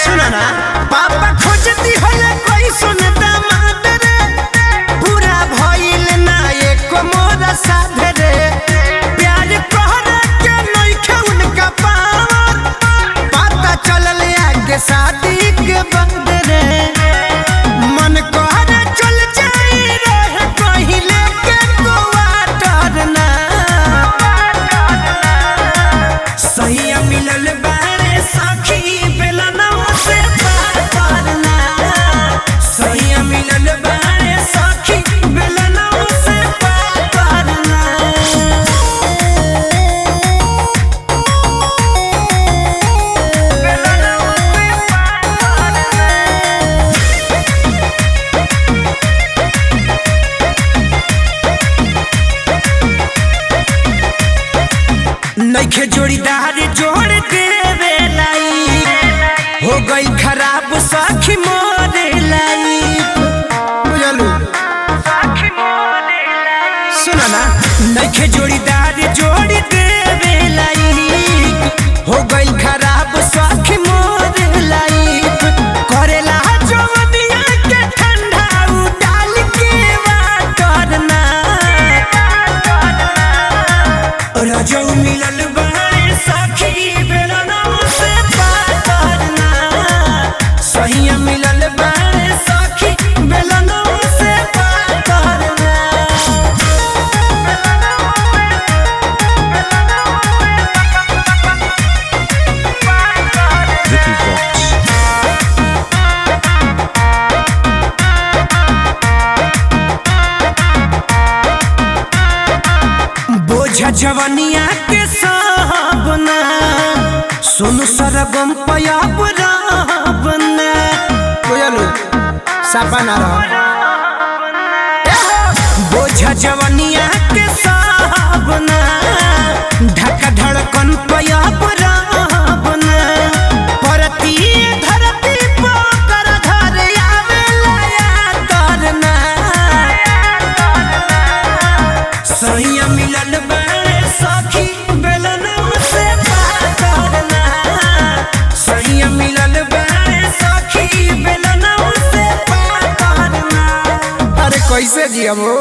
सुना ना, पापा खोजती होले कोई सुन दामाद रे, पूरा भइल ना एको मोरा साध रे। प्यार कहरे के नइखे उनका पावर, पता चलल आगे शादी के बाद रे। मन कहरे चल जाई रहे कहिले के क्वार्टर ना, सहिया मिलल बारे सखी बेलनवा से पार करना। सहिया मिलल बारे सखी बेलनवा से पार करना। नइखे जोड़ीदार जोड़ देवे लाई, हो गई खराब सखी मोरे लाई। बुझलू सुना ना, नइखे जोड़ीदार जोड़ देवे लाई, हो गई खराब सखी मोरे लाई। करेला जवनिया के ठंडा उडाल के वाटर ना, रजौ मिलल बारे सखी बेलनवा से पार करना। सहिया मिलल बारे सखी बेलनवा से पार करना। Vicky Vox. बोझ जवनिया के साबना, सोनू सरगम पयाब राबना। बुझलू सपना रह। बोझ जवनिया के साबना, धक धड़कन पयाब राबना। परती धरती पोकर घर आवेला या करना। सैया मिलल बारे सखी बेलनवा से पार करना। सैया मिलल बारे सखी बेलनवा से पार करना। अरे कैसे जियब हो।